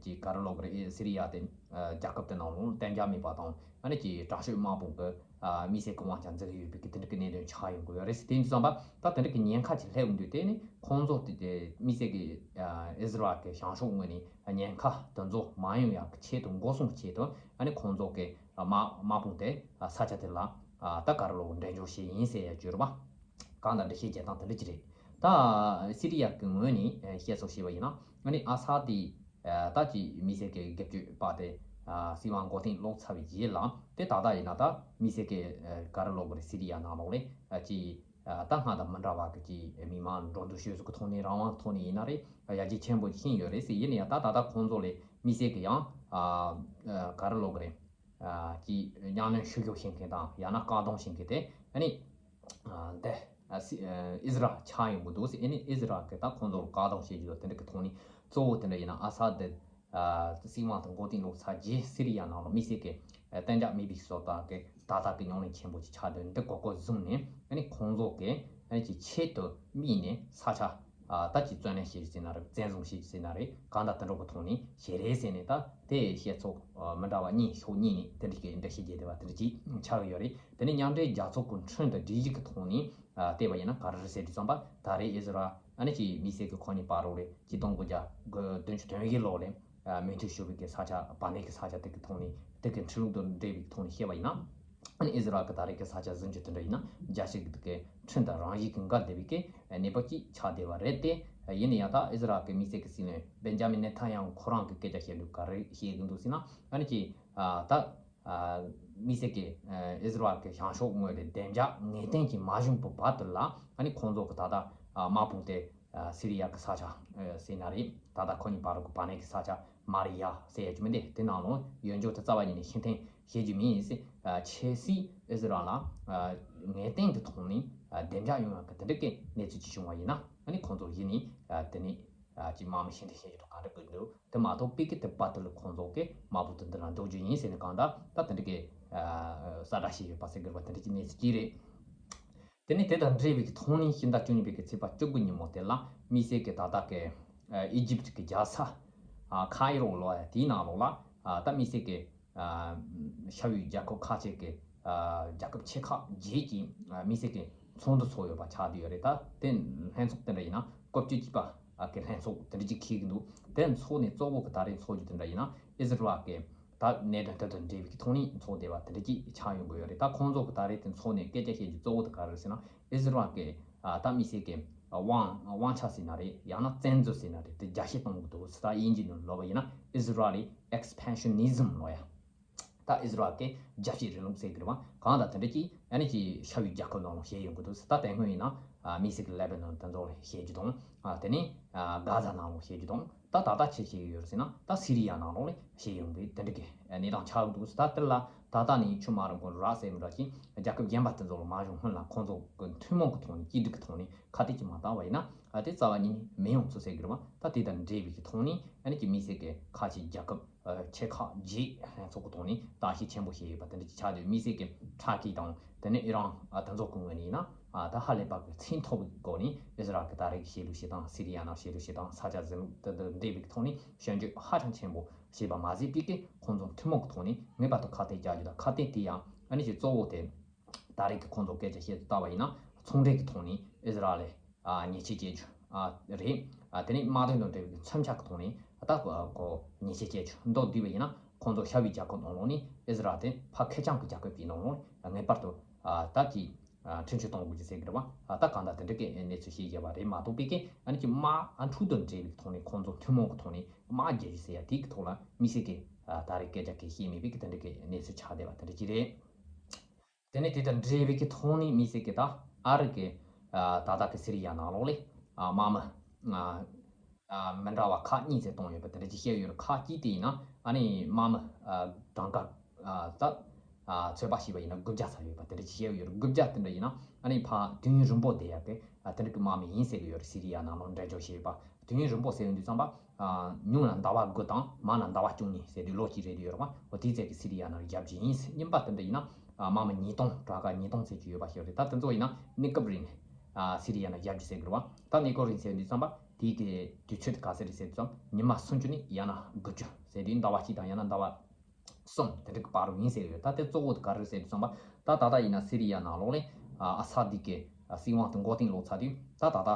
ཅིག་ག་རེ་ལབ་དགོས་རེད། ཨེ་སི་རི་ཡ་དེ་ཨ་རྒྱལ་ཁབ་དེ་ནང་ལོགས་གཏན་འཇགས་མེད་པ་དང་། ཨ་ནི་ཅིག་དྲག་ཤོས་དམག་དཔུང་གི་ཨ་དམིགས་བསལ་གྱི་དབང་ཆ་འཛིན་གྱི་ཡོད་པའི་གི་དེ་འདྲ་གི་གནད་དོན་ཆགས་ཡོང་གི་ཡོད་རེད་ཟེར། དེ་ཡིན་དུས་ཙམ་པ་ད་དེ་འདྲ་གི་ཉེན་ཁ་ཅིག་སླེབས་ཡོང་དུས། དེ་ནི་ཁོང་ཚོ་དེ་དེ་དམིགས་བསལ་གྱི་ཨ་ཨི་ཟི་རལ་གི་བྱང་ཕྱོགས་ངོས་ནས་ཉེན་ཁ་དེ་ཚོ་མ་ཡོང་ཡག་གི་ཆེད་དུ། འགོག་སྲུང་གི་ཆེད་དུ། ཨ་ནི་ཁོང་ཚོ་གི་ཨ་དམག་དམག་དཔུང་དེ་ཨ་ས་ཆ་དེ་ལ་ཨ་ད་ག་རེ་ལབ་དགོས། འགྲེམས་འཇོག་བྱས་ཡིན་ཟེར་ཡ་བརྗོད་རེད་བ། གང་ལྟར་འགྲེལ་བཤད་བྱེད་སྟངས་དེ་འདྲ་ཅིག་རེད། ད་སི་རི་ཡ་གི་ངོས་ནས་ཨ་བཤད་སྲོལ་བྱས་པ་ཡིན་ན། ཨ་ནི་ཨ་ས་དེ་ཨ་ད་ཅིག་དམིགས་བསལ་གྱི་སྒེར་གཅོད་པ་དེ་ཨ་སྲིད་དབང་མགོ་རྟིང་སློག་ཚར་བའི་རྗེས་ལ་དེ་ད་ལྟ་ཡིན་ན་ད་དམིགས་བསལ་གྱི་ཨ་ག་རེ་ལབ་དགོས་རེད། སི་རི་ཡ་ནང་ལོགས་ལ་ཨ་ཅིག་ཨ་ད་སྔར་དང་མི་འདྲ་བ་གི་ཅིག་མི་མང་འགྲོ་འདུག་སྤྱོད་གསུམ་གྱི་ཐོག་ནས། རང་དབང་ཐོག་ནས་ཡིན་ན་རེད། ཡར་རྒྱས་ཆེན་པོ་ཕྱིན་ཡོད་རེད་ཟེར། ཡིན་ན་ཡང་ད་ད་ལྟ་ཁོང་ཚོ་ལ་དམིགས་བསལ་གྱི་ཡང་ཨ་ཨ་ག་རེ་ལབ་དགོས་རེད། ཨ་ཅིག་གཉའ་གནོན་བཤུ་གཞོག་བྱེད་མཁན་དང་། ཡང་ན་བཀག་སྡོམ་བྱེད་མཁན་དེ་ཨ་ནི་ཨ་འདི་ཨ་སི་ཨ་ཨི་ཟི་རལ་ཆགས་ཡོང་གི་འདུག་ཟེར། ཨ་ནི་ཨི་ཟི་རལ་གྱིས་ད་ཁོང་ཚོ་ལ་བཀག་སྡོམ་བྱེད་རྒྱུ་དང་དེ་འདྲ་གི་ཐོག་ནས། གཙོ་བོ་དེ་འདྲ་ཡིན་ན་ཨ་ས་དེ་ཨ་སྲིད་དབང་དེ་མགོ་རྟིང་སློག་ཚར་རྗེས་སི་རི་ཡ་ནང་ལ་དམིགས་བསལ་གྱི་ཨ་གཏན་འཇགས་མེད་པའི་བཟོ་ལྟ་གི་ད་ལྟ་གི་རྙོག་གླེང་ཆེན་པོ་ཅིག་ཆགས་དོན་འདི་གོ་སྐབས་བཟུང་ནས། ཨ་ནི་ཁོང་ཚོ་གིས་ཨ་ནི་ཅིག་ཆེད་དུ་དམིགས་ནས་ས་ཆ་ཨ་ད་ཅིག་བཙན་ལེན་བྱེད་ཀྱི་ཟེར་ན་རེད། བཙན་བཟུང་བྱེད་ཀྱི་ཟེར་ན་རེད། གང་ལྟར་དེ་འདྲ་གི་ཐོག་ནས་བྱས་རེད་ཟེར་ནས། ད་དེ་བཤད་ཚུལ་ཨ་མི་འདྲ་བ་གཉིས། ཕྱོགས་གཉིས་ནས་དེ་འདྲ་གི་འགྲེལ་བཤད་བརྒྱབ་བསྡད་པ་དེ་འདྲ་ཅིག་ཆགས་ཀྱི་ཡོད་རེད། དེ་ནས་མཉམ་འབྲེལ་རྒྱལ་ཚོགས་ཀྱི་ཁྲིམས་དང་སྒྲིག་གཞི་གི་ཐོག་ནས་ཨ་བལྟས་པ་ཡིན་ན་ག་རེ་རེད་ཟེར་དུས་ཙམ་པ། ད་རེས་ཨི་ཟི་རལ་ཨ་ནི་ཅིག་དམིགས་བསལ་གྱི་ཁོ་གཉིས་བར་ལ་ཆིག་སྟོང་དགུ་བརྒྱ་བདུན་ཅུ་དོན་བཞི་ལོ་ལ་ཨ་མོས་མཐུན་ཞུ་བའི་གི་ས་ཆ། བར་གནས་ཀྱི་ས་ཆ་དེ་གི་ཐོག་ནས། དེ་གི་ཁྲིམས་ལུགས་དང་འབྲེལ་བའི་ཐོག་ནས་བཤད་པ་ཡིན་ན། ཨ་ནི་ཨི་ཟི་རལ་གྱི་ད་རེས་ཀྱི་ས་ཆ་ཟིན་རྒྱུ་དེ་འདྲ་ཡིན་ན། རྒྱལ་སྤྱི་གི་ཁྲིམས་དང་རང་བཞིན་གྱི་འགལ་བསྡད་པའི་གི་གནས་བབ་ཅིག་ཆགས་བསྡད་པ་རེད་དེ། ཡིན་ན་ཡང་ད་ཨི་ཟི་རལ་གྱི་དམིགས་བསལ་གྱི་སྲིད་བློན་བེན་ཇ་མིན་ནེ་ཐན་ཡཱ་ཧུ་ཁོ་རང་གིས་སྐད་ཆ་བཤད་དུས་ག་རེ་བཤད་ཀྱི་འདུག་ཟེར་ན། ཨ་ནི་ཅིག་ཨ་ད་ཨ་དམིགས་བསལ་གྱི་ཨ་ཨི་ཟི་རལ་གྱི་བྱང་ཕྱོགས་ངོས་ལ་བདེ་འཇགས་ངེས་གཏན་ཅིག་མ་བྱུང་བའི་བར་དུ་ལ། ཨ་ནི་ཁོང་ཚོ་གི་ད་ལྟ་ཨ་དམག་དཔུང་དེ་ཨ་སི་རི་ཡ་གི་ས་ཆ་ཨ་ཟེར་ན་རེད། ད་ལྟ་ཁོ་གཉིས་བར་གྱི་བར་གནས་ཀྱི་ས་ཆ་མ་རི་ཡ་ཟེར་ཡ་ཅིག་མི་འདུག་དེ་ནང་ལོགས་ཡོད་རྒྱུ་དེ་རྩ་བ་ཉིད་ནས་ཕྱིར་འཐེན་བྱེད་རྒྱུ་མིན་ཟེར། ཨ་ཆབ་སྲིད་ཨི་ཟི་རལ་ལ་ཨ་ངེས་གཏན་གྱི་ཐོག་ནས་ཨ་བདེ་འཇགས་ཡོང་ཡག་གི་དེ་འདྲ་གི་གནས་ཚུལ་ཅིག་བྱུང་བ་ཡིན་ན། ཨ་ནི་ཁོང་ཚོ་གཞི་ནས་ཨ་དེ་ནས་ཨ་ཅིག་དམག་མི་ཕྱིར་འཐེན་བྱེད་རྒྱུ་དང་ག་འདྲ་གི་འདུག་དེ་མ་གཏོགས་པའི་གི་དེ་བར་དུ་ལ་ཁོང་ཚོ་གི་དམག་དཔུང་དེ་འདི་ལ་འཇོག་རྒྱུ་ཡིན་ཟེར་ནས་གང་ལྟར་ད་དེ་འདྲ་གི་ཨ་གསལ་བསྒྲགས་བྱས་ཡོད་པ་ཟེར་དགོས་པ་དེ་འདྲ་གི་གནས་ཚུལ་ཅིག་རེད། དེ་ནས་དེ་དང་འབྲེལ་བའི་ཐོག་ནས་ཕྱི་ཟླ་བཅུ་གཉིས་པའི་གི་ཚེས་པ་བཅུ་དགུ་ཉིན་མོ་དེ་ལ་དམིགས་བསལ་གྱི་ད་ལྟ་གི་ཨི་ཇིབ་གི་རྒྱལ་ས་ཁ་ཡི་རོ་ལོ་ཡ་དེའི་ནང་ལོགས་ལ་ད་དམིགས་བསལ་གྱི་ཤར་ཡུལ་རྒྱལ་ཁབ་ཁག་ཅིག་གི་རྒྱལ་ཁབ་ཆེ་ཁག་བརྒྱད་ཀྱི་དམིགས་བསལ་གྱི་ཚོགས་འདུ་ཚོགས་ཡོད་པ་ཆགས་བསྡད་ཡོད་རེད། ད་དེ་ལྷན་ཚོགས་དེ་འདྲ་ཡིན་ན་ཀོབ་བཅུ་གཅིག་པ་གི་ལྷན་ཚོགས་དེ་འདྲ་ཅིག་འཁེལ་གྱི་འདུག་དེ་ཚོགས་ནས་གཙོ་བོ་གི་ད་རེས་ཚོགས་རྒྱུ་དེ་འདྲ་ཡིན་ན་ཨི་ཟི་རལ་གི་ད་གནད་དོན་དེ་དང་འབྲེལ་བའི་ཐོག་ནས་ཚོགས་བསྡད་པ་དེ་འདྲ་ཅིག་ཆགས་ཡོང་གི་ཡོད་རེད། ད་ཁོང་ཚོ་གི་ད་རེས་དེ་ཚོགས་ནས་སྐད་ཆ་བཤད་རྒྱུ་གཙོ་བོ་དེ་ག་རེ་རེད་ཟེར་ན། ཨི་ཟི་རལ་གི་ཨ་ད་དམིགས་བསལ་གི་ཨ་དབང་དབང་ཆ་ཟེར་ན་རེད། ཡང་ན་བཙན་འཛུལ་ཟེར་ན་རེད། དེ་རྒྱ་སྐྱེད་གཏོང་གི་འདུག་ཟེར། ད་དབྱིན་ཇིའི་ནང་ལབ་པ་ཡིན་ན་ཨི་ཟི་རལ་ཨེག་སི་པན་ཤན་ནི་ཛམ་ལབ་ཡ། ད་ཨི་ཟི་རལ་གི་རྒྱལ་སྤྱིའི་རིང་ལུགས་ཟེར་གི་རེད་བ། གང་ལྟར་དེ་འདྲ་ཅིག་ཨ་ནི་ཅིག་ཤར་ཡུལ་རྒྱལ་ཁབ་ནང་ལ་བྱས་ཡོང་གི་འདུག་ཟེར། ད་དེ་སྔོན་ཡིན་ན་ཨ་དམིགས་བསལ་གི་ལེ་བྷ་ནོན་དེ་ཚོ་ལ་བྱས་རྒྱུ་དང་། ཨ་དེ་ནས་ཨ་གྷ་ཛ་ནང་ལ་བྱས་རྒྱུ་དང་། ད་ད་ལྟ་ཆི་བྱེད་ཀྱི་ཡོད་ཟེར་ན། ད་སི་རི་ཡ་ནང་ལོགས་ལ་བྱེད་ཡོང་པའི་དེ་འདྲ་གི་གནས་སྟངས་ཆགས་འདུག་ད་དེ་ལ་ད་ལྟ་ནས་ཆུ་མ་རུང་གོ་ར་ཟེར་མི་འདྲ་ཞིག་རྒྱལ་ཁབ་གཞན་པ་དེ་ཚོ་ལ་མ་བྱུང་སྔོན་ལ་ཁོང་ཚོ་གི་ཐུན་མོང་གི་ཐོག་ནས་སྐྱིད་སྡུག་གི་ཐོག་ནས་ཁ་གཏད་ཅིག་མ་བཏང་བ་ཡིན་ན། ཨ་དེ་རྩ་བ་ཉིད་ནས་མི་ཡོང་ཚུལ་ཟེར་གི་རེད་བ། ད་དེ་དང་འབྲེལ་བའི་གི་ཐོག་ནས་ཨ་ནི་གི་དམིགས་བསལ་གི་ཁ་ཆེ་རྒྱལ་ཁབ་ཆེ་ཁག་བརྒྱད་ལྷན་ཚོགས་ཀྱི་ཐོག་ནས་བརྟག་ཞིབ་ཆེན་པོ་བྱས་ཡོད་པ་དེ་འདྲ་ཅིག་ཆགས་ཡོད། དམིགས་བསལ་གི་ཐ་ཀི་དང་དེ་ནས་ཨི་རན་དེ་ཚོ་གི་ངོས་ནས་ཡིན་ན། ད་ཧ་ལས་པ་གི་ཚད་མཐོ་བའི་སྒོ་ནས་ཨི་ཟི་རལ་གི་ད་རེས་ཀྱི་བྱེད་ལུགས་བྱེད་སྟངས། སི་རི་ཡ་ནང་བྱེད་ལུགས་བྱེད་སྟངས། ས་ཆ་འཛིན་ལུགས་དེ་དང་འབྲེལ་བའི་ཐོག་ནས་སྐྱོན་བརྗོད་ཧ་ཅང་ཆེན་པོ་བྱས་པ་མ་ཟད་པའི་གི་ཁོང་ཚོ་ཐུན་མོང་གི་ཐོག་ནས་ངེས་པར་དུ་ཁ་གཏད་བཅག་རྒྱུ་དང་། ཁ་གཏད་དེ་ཡང་ཨ་ནི་ཅིག་གཙོ་བོ་དེ་ད་རེས་ཀྱི་ཁོང་ཚོ་སྐད་ཆ་བཤད་དུ་བལྟ་བ་ཡིན་ན། ཚོང་འབྲེལ་གྱི་ཐོག་ནས་ཨི་ཟི་རལ་ལ་ཉེས་ཆད་བཅད་རྒྱུ་རེད། དེ་ནས་དམག་དོན་དང་འབྲེལ་བའི་མཚོན་ཆ་གི་ཐོག་ནས་ད་ཁོ་ཉེས་ཆད་བཅད་རྒྱུ་མདོར་བསྡུས་པ་ཡིན་ན། ཁོང་ཚོ་ཤར་བའི་རྒྱལ་ཁབ་ནང་ལོགས་ནས་ཨི་ཟི་རལ་དེ་ཕ་ཁེར་རྐྱང་གི་རྒྱལ་ཁབ་ཀྱི་ནང་ལོགས་ངེས་པར་དུ་ད་ཀྱི་ཁྲིམས་གཅོད་གཏོང་དགོས་ཀྱི་ཟེར་གི་རེད་བ། ད་གང་ལྟར་དེ་འདྲ་གི་གནས་ཚུལ་ཤེས་བཞག་པ་རེད་མ་གཏོགས་པའི་གི་ཨ་ནི་ཀྱི་དམག་འཁྲུག་དང་འབྲེལ་བའི་ཐོག་ནས་ཁོང་ཚོ་ཐུན་མོང་གི་ཐོག་ནས་དམག་རྒྱག་རྒྱུ་ཟེར་ཡ་དེ་གི་ཐོག་ལ་དམིགས་བསལ་གི་ད་རེས་སྐད་ཆ་གི་བཤད་མེད་པའི་གི་དེ་འདྲ་གི་གནས་ཚུལ་ཆགས་བསྡད་པ་དེ་འདྲ་ཅིག་རེད། དེ་ནས་དེ་དང་འབྲེལ་བའི་གི་ཐོག་ནས་དམིགས་བསལ་གི་ད་ཨ་རི་གི་ད་ལྟ་གི་སི་རི་ཡ་ནང་ལོགས་ལ་དམག་མི་མི་འདྲ་བ་ཁག་གཉིས་ཙམ་བཏང་ཡོད་པ་དེ་འདྲ་ཅིག་བཤད་ཡོད་རེད། ཁག་གཅིག་དེ་ཡིན་ན་ཨ་ནི་དམག་མི་གྲངས་ཀ་ད་ཚོད་དཔག་བྱས་པ་ཡིན་ན་དགུ་བརྒྱ་ཙམ་ཡོད་པ་དེ་འདྲ་ཅིག་བཤད་ཡོད་རེད། དགུ་བརྒྱ་དེ་འདྲ་ཡིན་ན་ཨ་ནི་ཕར་དུས་ཡུན་རིང་པོ་བསྡད་ཡག་གི་དེ་འདྲ་གི་དམག་མི་ཡིན་ཟེར་གི་ཡོད་རེད། སི་རི་ཡ་ནང་ལོགས་འགྲེམས་འཇོག་བྱས་ཡོད་པ། དུས་ཡུན་རིང་པོ་ཟེར་ཡོང་དུས་ཙམ་པ། ཉུང་ན་ཟླ་བ་དགུ་དང་མང་ན་ཟླ་བ་བཅུ་གཉིས་ཟེར་དུས་ལོ་གཅིག་རེད་དུ་ཡོད་རེད་བ། འོ་དེའི་ཚད་ཀྱི་སི་རི་ཡ་ནང་རྒྱབ་ཀྱི་ཡིན། རྙིང་པ་དེ་འདྲ་ཡིན་ན་དམག་མི་ཉིས་སྟོང་གྲངས་ཀ་ཉིས་སྟོང་ཚད་ཀྱི་ཡོད་པ་ཞིག་རེད། ད་དེ་ཚོ་ཡིན་ན་གནས་སྐབས་རིང་ནས་སི་རི་ཡ་ནང་རྒྱབ་ཀྱི་ཟེར་གི་རེད་བ། ད་གནས་སྐབས་རིང་ཟེར་དུས་ཙམ་པ་དེའི་གི་དུས་ཚོད་དེ་ག་ཚོད་རེད་ཟེར་དུས་ཙམ་ཉི་མ་སུམ་ཅུ་ནས་ཡང་ན་དགུ་བཅུ་ཟེར་དུས་ཟླ་བ་གཅིག་དང་ཡང་ན་ཟླ་བ་གསུམ་དེ་འདྲ་གི་བར་རུ་ཡིན་ཟེར་གི་ཡོད། ད་དེ་གཙོ་བོ་དེ་ག་རེ་རེད་ཟེར་དུས་ཙམ་པ། ད་ད་ལྟ་ཡིན་ན་སི་རི་ཡ་ནང་ལོགས་ལ་ཨ་ས་དེ་གི་སྲིད་དབང་དེ་མགོ་རྟིང་སློག་ཚར་དུས། ད་ད་ལྟ་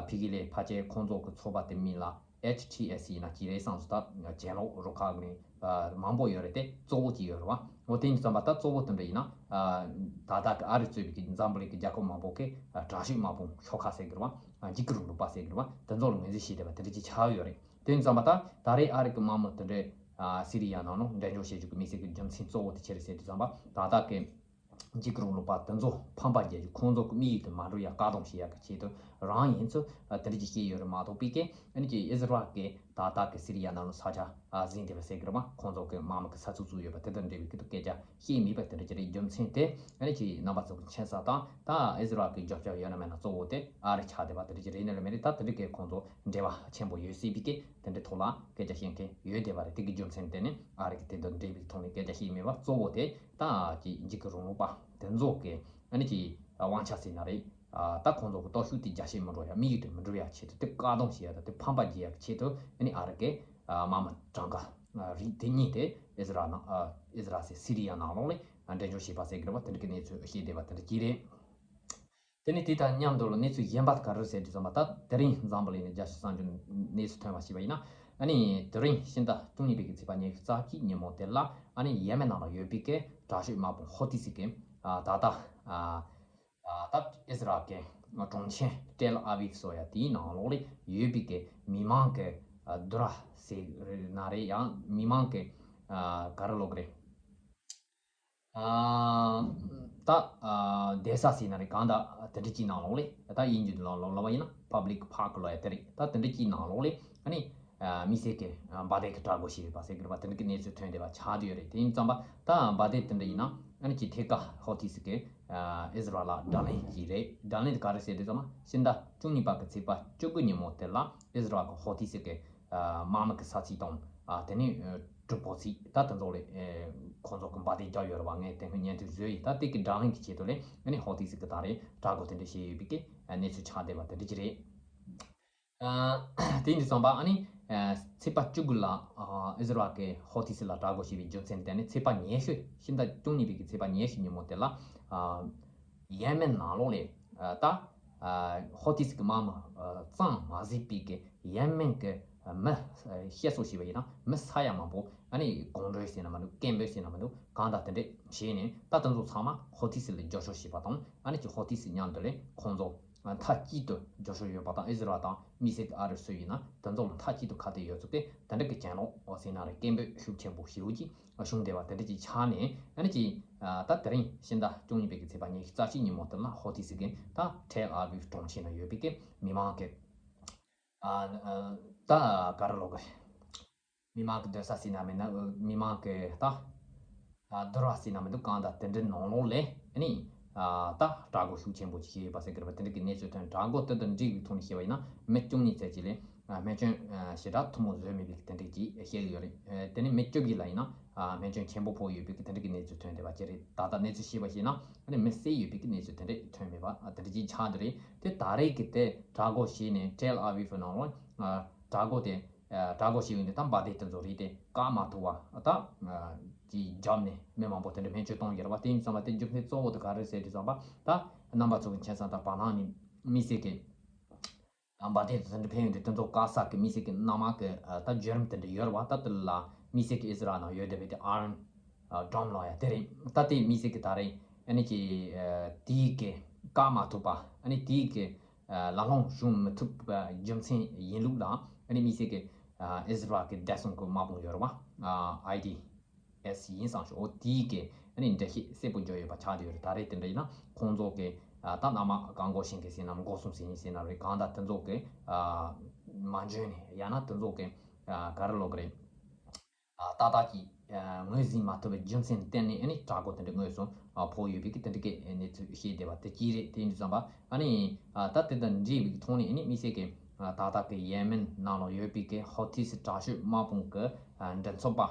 ཕ་གི་ལ་ཕལ་ཆེར་ཁོང་ཚོ་གི་ཚོགས་པ་དེ་མིང་ལ་ཨེཆ་ཊི་ཨེས་ཡིན་ན་ཅི་རེད་བསམ་སོང་། ད་གྱེན་ལོག་རུ་ཁག་གི་མང་པོ་ཡོད་རེད་དེ། གཙོ་བོ་གཅིག་ཡོད་རེད་བ། འོ་དེ་ཡིན་དུས་ཙམ་པ་ད་གཙོ་བོ་དེ་འདྲ་ཡིན་ན་ད་ལྟ་གི་ཨ་རི་གཙོས་པའི་གི་འཛམ་བུ་གླིང་གི་རྒྱལ་ཁབ་མང་པོ་གི་དྲག་ཤོས་དམག་དཔུང་ཤོག་ཁག་ཟེར་གི་རེད་བ། འཇིགས་སྐུལ་རིང་ལུགས་པ་ཟེར་གི་རེད་བ། དེ་ཚོ་ལ་ངོས་འཛིན་བྱས་བསྡད་པ་དེ་འདྲ་ཅིག་ཆགས་ཡོད་རེད། དེ་ཡིན་དུས་ཙམ་པ་ད་ད་རེས་ཨ་རི་གི་དམག་མི་དེ་འདྲས་ཨ་སི་རི་ཡ་ནང་ལ་འགྲེམས་འཇོག་བྱེད་རྒྱུ་གི་དམིགས་བསལ་གྱི་རྒྱུ་མཚན་གཙོ་བོ་དེ་ཆི་རེད་ཟེར་དུས་ཙམ་པ། ད་ལྟ་གི་འཇིགས་སྐུལ་རིང་ལུགས་པ་དེ་ཚོ་ཕམ་པ་རྒྱག་རྒྱུ། ཁོང་ཚོ་གི་དམིགས་ཡུལ་དེ་མ་འགྲུབ་ཡ་བཀག་སྡོམ་བྱེད་ཡ་གི་ཆེད་དུ་རང་ཡིན་ཚུལ་དེ་འདྲ་ཅིག་བཤད་ཡོད་རེད་མ་གཏོགས་པའི་གི་ཨ་ནི་ཅིག་ཨི་ཟི་རལ་གི་ད་ལྟ་གི་སི་རི་ཡ་ནང་ལ་ས་ཆ་ཨ་ཟིན་བསྡད་པ་ཟེར་གི་རེད་མ། ཁོང་ཚོ་གི་དམག་མི་གི་ས་ཚིགས་བཙུགས་ཡོད་པ་དེ་དང་འབྲེལ་བའི་སྐད་དུ་སྐད་ཆ་བཤད་མེད་པ་དེ་འདྲ་ཅིག་རེད། རྒྱུ་མཚན་དེ་ཨ་ནི་ཅིག་རྣམ་པ་ཚོ་གི་མཁྱེན་གསལ་དང་། ད་ཨི་ཟི་རལ་གི་རྒྱབ་སྐྱོར་ཡོད་ན་མེད་ན་གཙོ་བོ་དེ་ཨ་རི་ཆགས་བསྡད་པ་དེ་འདྲ་ཅིག་རེད་ནི་རེད་མི་རེད། ད་དེ་འདྲ་གི་ཁོང་ཚོ་འབྲེལ་བ་ཆེན་པོ་ཡོད་སྲིད་པའི་གི་དེ་འདྲའི་ཐོག་ལ་སྐད་ཆ་བཤད་མཁན་ཡོད་བསྡད་པ་རེད། དེ་གི་རྒྱུ་མཚན་དེ་ནི་ཨ་རི་གི་དེ་དང་འབྲེལ་བའི་ཐོག་ནས་སྐད་ཆ་བཤད་མེད་པ་གཙོ་བོ་དེ་ད་ཅིག་འཇིགས་སྐུལ་རིང་ལུགས་པ་དེ་ཚོ་གི་ཨ་ནི་ཅིག་དབང་ཆ་ཟེར་ན་རེད། ད་ཁོང་ཚོ་གི་སྟོབས་ཤུགས་དེ་རྒྱ་ཆེར་མི་འགྲོ་ཡ། དམིགས་ཡུལ་དེ་མི་འགྲུབ་ཡ་ཆེད་དུ་དེ་བཀག་སྡོམ་བྱེད་ཡ་དང་དེ་ཕམ་པ་རྒྱག་ཡ་གི་ཆེད་དུ་ཨ་ནི་ཨ་རི་གི་དམག་མི་གྲངས་ཀ་རིགས་དེ་གཉིས་དེ་ཨི་ཟི་རལ་ནང་ཨི་ཟི་རལ་ཟེར་སི་རི་ཡ་ནང་ལོགས་ལ་འགྲེམས་འཇོག་བྱས་པ་ཟེར་གི་རེད་བ། དེ་འདྲ་གི་གནས་ཚུལ་བཤད་བསྡད་པ་དེ་འདྲ་ཅིག་རེད། དེ་ནས་དེ་དང་མཉམ་དུ་གནས་ཚུལ་གཞན་པ་ག་རེ་ཟེར་དུས་ཙམ་པ། ད་དེ་རིང་འཛམ་བུ་གླིང་ནས་རྒྱལ་སྤྱིའི་གསར་འགྱུར་གནས་ཚུལ་ཐོན་པ་ཞིག་པ་ཡིན་ན། ཨ་ནི་དེ་རིང་ཕྱི་ཟླ་བཅུ་གཉིས་པའི་གི་ཚེས་པ་ཉི་ཤུ་རྩ་གཅིག་ཉིན་མོ་དེ་ལ་ཨ་ནི་ཡེ་མེན་ནང་ལ་ཡོད་པའི་གི་དྲག་ཤོས་དམག་དཔུང་ཧོ་ཐི་སི་གི་ད་ལྟ་ད་ཨི་ཟི་རལ་གི་གྲོང་ཁྱེར་ཏེལ་ཨ་བིབ་ཟེར་ཡ་དེའི་ནང་ལོགས་ལ་ཡོད་པའི་གི་མི་མང་གི་འདུ་ར་ཟེར་ན་རེད། ཡང་མི་མང་གི་ག་རེ་ལབ་དགོས་རེད། ད་བསྡད་ས་ཟེར་ན་རེད། གང་ལྟར་དེ་འདྲ་ཅིག་ནང་ལོགས་ལ། ད་དབྱིན་ཇིའི་ནང་ལོགས་ལབ་པ་ཡིན་ན་པབ་ལིག་པཱརཀ་ལབ་ཡ་དེ་རེད། ད་དེ་འདྲ་ཅིག་ནང་ལོགས་ལ་ཨ་ནི་དམིགས་བསལ་གྱི་འབར་མདེལ་གྱི་གྲགས་འགུལ་ཞིག་ཡོད་པ་ཟེར་གི་རེད་པ། དེ་འདྲ་གི་གནས་ཚུལ་ཐོན་བསྡད་པ་ཆགས་བསྡད་ཡོད་རེད། དེ་ཡིན་ཙམ་པ་ད་འབར་མདེལ་དེ་འདྲ་ཡིན་ན་ཨ་ནི་ཅིག་ཐད་ཀར་ཧོ་ཐི་སི་གི་ཨི་ཟི་རལ་ལ་དགྲ་ལན་ཅིག་རེད། དགྲ་ལན་དེ་ག་རེ་ཟེར་དུས་ཙམ་པ། ཕྱི་ཟླ་བཅུ་གཉིས་པ་གི་ཚེས་པ་བཅུ་དགུ་ཉིན་མོ་དེ་ལ་ཨི་ཟི་རལ་གི་ཧོ་ཐི་སི་གི་དམག་མི་གི་ས་ཚིགས་དང་། དེ་ནས་གྲུ་བོ་ཚིགས་ད་དེ་ཚོ་ལ་ཁོང་ཚོ་གི་འབར་མདེལ་བརྒྱབ་ཡོད་རེད་བ། ངས་དེ་སྔོན་བརྙན་ཐུང་བཟོས་ཡིན། ད་དེ་གི་དགྲ་ལན་གི་ཆེད་དུ་ལ་ཨ་ནི་ཧོ་ཐི་སི་གི་ད་རེས་གྲགས་འགུལ་དེ་འདྲ་བྱས་ཡོད་པའི་གི་གནས་ཚུལ་ཆགས་བསྡད་པ་དེ་འདྲ་ཅིག་རེད། དེ་ཡིན་དུས་ཙམ་པ་ཨ་ནི་ཚེས་པ་བཅུ་དགུ་ལ་ཨི་ཟི་རལ་གི་ཧོ་ཐི་སི་ལ་གྲགས་འགུལ་བྱས་པའི་རྒྱུ་མཚན་དེ་ནི་ཚེས་པ་ཉི་ཤུ། ཕྱི་ཟླ་བཅུ་གཉིས་པའི་གི་ཚེས་པ་ཉི་ཤུ་ཉིན་མོ་དེ་ལ་ཡེ་མེན་ནང་ལོགས་ལ་ད་ཧོ་ཐི་སི་གི་དམག་མི་གཙང་མ་ཟིག་པའི་གི་ཡེ་མེན་གི་མི་བཤད་སྲོལ་བྱས་པ་ཡིན་ན་མི་ས་ཡ་མང་པོ་ཨ་ནི་གོམ་བགྲོད་ཟེར་ན་མི་འདུག་སྐད་འབོད་ཟེར་ན་མི་འདུག་གང་ལྟར་དེ་འདྲས་བྱས་ནས་ད་དེ་ཚོ་ཚང་མ་ཧོ་ཐི་སི་ལ་རྒྱབ་སྐྱོར་བྱས་པ་དང་། ཨ་ནི་ཅིག་ཧོ་ཐི་སི་མཉམ་དུ་ལ་ཁོང་ཚོ་མཐའ་གཅིག་ཏུ་རྒྱབ་སྐྱོར་ཡོད་པ་དང་། ཨི་ཟི་རལ་དང་དམིགས་བསལ་གྱི་ཨ་རི་སུ་ཡིན་ན་དེ་ཚོ་ལ་མཐའ་གཅིག་ཏུ་ཁ་གཏད་ཡོད་ཚུལ་གྱི་དེ་འདྲ་གི་གྱེན་ལོག་ཟེར་ན་རེད། སྐད་འབོད་ཤུགས་ཆེན་པོ་ཞེ་པོ་ཅིག་བྱུང་བསྡད་པ་དེ་འདྲ་ཅིག་ཆགས་ནས། ཨ་ནི་ཅིག་ད་དེ་རིང་ཕྱི་ཟླ་བཅུ་གཉིས་པའི་གི་ཚེས་པ་ཉི་ཤུ་རྩ་གཅིག་ཉིན་མོ་དེ་ལ་ཧོ་ཐི་སི་གི་ད་ཐེལ་ཨ་བིབ་གྲོང་ཁྱེར་ན་ཡོད་པའི་གི་མི་མང་གི་ཨ་ ད་ག་རེ་ལབ་དགོས། མི་མང་གི་སྡོད་ས་ཟེར་ན་མིན་ན། མི་མང་གི་ད་ཨ་སྡོད་ར་ཟེར་ན་མི་འདུག། གང་ལྟར་དེ་འདྲའི་ནང་ལོགས་ལ་ཨ་ནི་ཨ་ད་དྲག་རྒོལ་ཤུགས་ཆེན་པོ་ཞིག་བྱས་ཡོད་པ་ཟེར་གི་རེད་པ། དེ་འདྲ་གི་གནས་ཚུལ་ཐོན། དྲག་རྒོལ་དེ་དང་འབྲེལ་བའི་ཐོག་ནས་བཤད་པ་ཡིན་ན། མི་བཅུ་གཉིས་ཙམ་ཅིག་ལ་ཨ་རྨས་སྐྱོན་ཨ་ཞེ་དྲག་ཐུན་མོང་བཟོས་མེད་པའི་དེ་འདྲ་ཅིག་བཤད་ཀྱི་ཡོད་རེད། ཨ་དེ་ནས་མི་བཅུ་བཞི་ལ་ཡིན་ན་ཨ་རྨས་སྐྱོན་ཆེན་པོ་ཕོག་ཡོད་པའི་གི་དེ་འདྲ་གི་གནས་ཚུལ་ཐོན་བསྡད་པ་ཅིག་རེད། ད་ལྟ་གནས་ཚུལ་ཤེས་པ་ཞིག་ཡིན་ན་ཨ་ནི་མི་བསད་ཡོད་པའི་གི་གནས་ཚུལ་དེ་འདྲ་ཐོན་མེད་པ་ཨ་དེ་འདྲ་ཅིག་ཆགས་བསྡད་རེད། དེ་ད་རེས་ཀྱི་དེ་དྲག་རྒོལ་བྱས་ནས་ཏེལ་ཨ་བིབ་ནང་ལོགས་ཨ་དྲག་རྒོལ་དེ་ཨ་དྲག་རྒོལ་བྱས་ཡོད་ནས། ད་འབར་མདེལ་དེ་ཚོ་རིགས་དེ་བཀག་མ་ཐུབ་པ་ད་ཨ་ཅིག་བརྒྱབ་ནས་མི་མང་པོ་དེ་འདྲ་རྨས་སྐྱོན་བཏང་ཡོད་རེད་པ། དེ་ཡིན་ཙང་པ་དེ་རྒྱུ་མཚན་གཙོ་བོ་དེ་ག་རེ་ཟེར་དུས་ཙམ་པ། ད་རྣམ་པ་ཚོ་གི་མཁྱེན་གསལ་ལྟར་བར་སྣང་ནས་དམིགས་བསལ་གྱི་འབར་མདེལ་དེ་འདྲ་འཕེན་ཡོང་དུས་དེ་ཚོ་བཀག་ས་གི་དམིགས་བསལ་གྱི་གནམ་དམག་གི་ཨ་ད་བརྒྱུད་རིམ་དེ་འདྲ་ཡོད་རེད་པ། ད་དེ་ལ་དམིགས་བསལ་གྱི་ཨི་ཟི་རལ་ནང་ཡོད་བསྡད་པའི་དེ་ཨ་རོན་ཨ་ཌོམ་ལབ་ཡ་དེ་རེད། ད་དེ་དམིགས་བསལ་གྱི་ད་རེས་ཨ་ནི་ཀྱི་ཨ་དེའི་གི་བཀག་མ་ཐུབ་པ། ཨ་ནི་དེའི་གི་ཨ་ལམ་ལྷོང་བྱུང་མི་ཐུབ་པ་རྒྱུ་མཚན་ཡིན་ལུགས་ལ། ཨ་ནི་དམིགས་བསལ་གྱི་ཨ་ཨི་ཟི་རལ་གྱི་བདེ་སྲུང་གི་དམག་དཔུང་ཡོད་རེད་པ། ཨ་ཨའི་ཌི་ཨེས་ཡིན་བསམ་ཞིག། འོ་དེའི་གི་ཨ་ནི་འགྲེལ་བཤད་གསལ་པོ་བརྗོད་ཡོད་པ་ཆགས་བསྡད་ཡོད་རེད། ད་རེས་དེ་འདྲ་ཡིན་ན་ཁོང་ཚོ་གི་ཨ་ད་གནམ་དམག་ག་འགོ་ཤེས་མཁན་ཟེར་ན་འགོ་གསུམ་ཟེར་མཁན་ཟེར་ན་རེད། གང་ལྟར་དེ་ཚོ་གི་ཨ་མ་འཇོན་ནས་ཡང་ན་དེ་ཚོ་གི་ཨ་ག་རེ་ལབ་དགོས་རེད། ཨ་ཏག་ཏག་ཅིག་ཨ་ངོས་ཟིན་མ་ཐུབ་པའི་རྒྱུ་མཚན་བརྟེན་ནས་ཨ་ནི་དྲག་རྒོལ་དེ་འདྲ་དངོས་སུ་ཨ་ཕོག་ཡོད་པའི་གི་དེ་འདྲ་གི་གནས་ཚུལ་བཤད་བསྡད་པ་དེ་གཅིག་རེད། དེ་ཡིན་དུས་ཙམ་པ་ཨ་ནི་ཨ་ད་དེ་དང་འབྲེལ་བའི་གི་ཐོག་ནས་ཨ་ནི་དམིགས་བསལ་གྱི་ཨ་ཏག་ཏག་གི་ཡེ་མེན་ནང་ལ་ཡོད་པའི་གི་ཧོ་ཐི་སི་དྲག་ཤོས་དམག་དཔུང་གི་ཨ་མགྲིན་ཚབ་པ་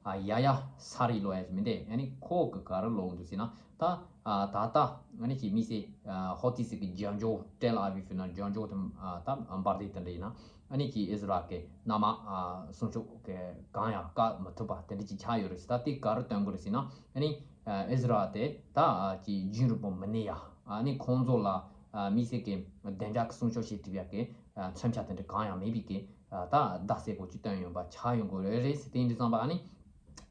ཨ་ཡ་ཡ་ས་རི་ལབ་ཡ་ཞིག་མི་འདུག། ཨ་ནི་ཁོ་གི་ག་རེ་ལབ་འདུག་ཟེར་ན། ད་ཨ་ད་ལྟ་ཨ་ནི་ཅིག་དམིགས་བསལ་ཨ་ཧོ་ཐི་སི་གི་རྒྱབ་ལྗོངས་ཏེལ་ཨ་བིབ་ནང་རྒྱབ་ལྗོངས་དེ་ཨ་ད་འབར་མདེལ་དེ་འདྲ་ཡིན་ན། ཨ་ནི་ཀྱི་ཨི་ཟི་རལ་གྱི་གནམ་དམག་ཨ་སྲུང་སྐྱོབ་ཀྱི་གང་ཡང་བཀག་མི་ཐུབ་པ་དེ་འདྲ་ཅིག་ཆགས་ཡོད་རེད་ཟེར། ད་དེ་ག་རེ་སྟོན་དགོས་རེད་ཟེར་ན། ཨ་ནི་ཨ་ཨི་ཟི་རལ་དེ་ད་ཨ་ཀྱི་རྒྱུན་རིང་པོ་མི་གནས་ཡ། ཨ་ནི་ཁོང་ཚོ་ལ་ཨ་དམིགས་བསལ་གྱི་བདེ་འཇགས་ཀྱི་སྲུང་སྐྱོབ་བྱེད་ཐུབ་ཡ་གི་ཨ་མཚོན་ཆ་དེ་འདྲ་གང་ཡང་མེད་པའི་གི་ཨ་ད་བརྡ་གསལ་པོ་ཅིག་སྟོན་ཡོང་པ་ཆགས་ཡོང་དགོས་རེད་ཟེར། དེ་ཡིན་དུས་ཙམ་པ་ཨ་ནི།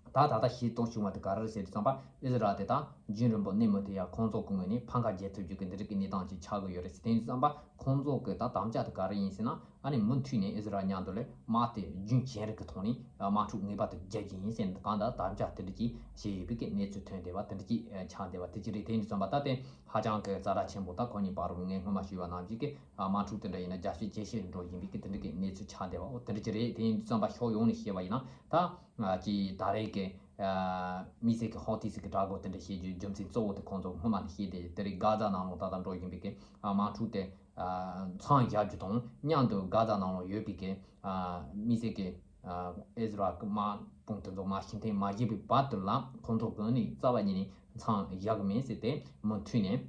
ད་ད་ལྟ་ཤེས་རྟོགས་བྱུང་བ་དེ་ག་རེ་རེད་ཟེར་དུས་ཙམ་པ། ཨི་ཟི་རལ་དེ་ད་རྒྱུན་རིང་པོ་གནས་མི་ཐུབ་ཡ། ཁོང་ཚོ་གི་ངོས་ནས་ཕམ་ཁ་རྒྱག་ཐུབ་རྒྱུ་གི་འདི་རིགས་ཀྱི་གནས་སྟངས་ཅིག་ཆགས་ཀྱི་ཡོད་རེད་ཟེར། དེ་ཡིན་དུས་ཙམ་པ་ཁོང་ཚོ་གི་ད་དམ་བཅའ་དེ་ག་རེ་ཡིན་ཟེར་ན། ཨ་ནི་མུ་མཐུད་ནས་ཨི་ཟི་རལ་མཉམ་དུ་ལ་དམག་དེ་རྒྱུན་ཆད་རིགས་ཀྱི་ཐོག་ནས་དམག་འཁྲུག་ངེས་པར་དུ་རྒྱག་རྒྱུ་ཡིན་ཟེར་ནས་གང་ལྟར་དམ་བཅའ་དེ་འདྲ་ཅིག་བྱས་ཡོད་པའི་གི་གནས་ཚུལ་ཐོན་བསྡད་པ་དེ་འདྲ་ཅིག་ཆགས་བསྡད་པ་དེ་ཅིག་རེད། དེ་ཡིན་དུས་ཙམ་པ་ད་དེ་ཧ་ཅང་གི་ཛ་དྲག་ཆེན་པོ། ད་ཁོ་གཉིས་བར་རུ་ངས་སྔོན་མ་ཞུས་པ་ནང་བཞིན་གི་དམག་འཁྲུག་དེ་འདྲ་ཡིན་ན་རྒྱ་སྐྱེད་ཇེ་ཆེར་འགྲོ་བཞིན་པའི་གི་དེ་འདྲ་གི་གནས་ཚུལ་ཆགས་བསྡད་པ། འོ་དེ་འདྲ་ཅིག་རེད། དེ་ཡིན་དུས་ཙམ་པ་ཕྱོགས་ཡོངས་ནས་བཤད་པ་ཡིན་ན། ད་ཅིག་ད་རེས་ཀྱི་ཨ་དམིགས་བསལ་གྱི་ཧོ་ཐི་སི་གི་དྲག་རྒོལ་དེ་འདྲ་བྱེད་རྒྱུའི་རྒྱུ་མཚན་གཙོ་བོ་དེ་ཁོང་ཚོ་སྔོན་མ་ནས་བཤད་བསྡད་དེ་རེད། གྷ་ཛ་ནང་ལོགས་ད་ལྟ་འགྲོ་བཞིན་པའི་གི་ཨ་དམག་འཁྲུག་དེ་ཨ་མཚམས་བཞག་རྒྱུ་དང་མཉམ་དུ་གྷ་ཛ་ནང་ལོགས་ཡོད་པའི་གི་ཨ་དམིགས་བསལ་གྱི་ཨ་ཨི་ཟི་རལ་གྱི་དམག་དཔུང་དེ་ཚོ་མར་ཕྱིར་འཐེན་མ་བྱས་པའི་བར་དུ་ལ་ཁོང་ཚོ་གི་ནི་རྩ་བ་ཉིད་ནས་མཚམས་བཞག་གི་མེད་ཟེར་ཏེ་མུ་མཐུད་ནས།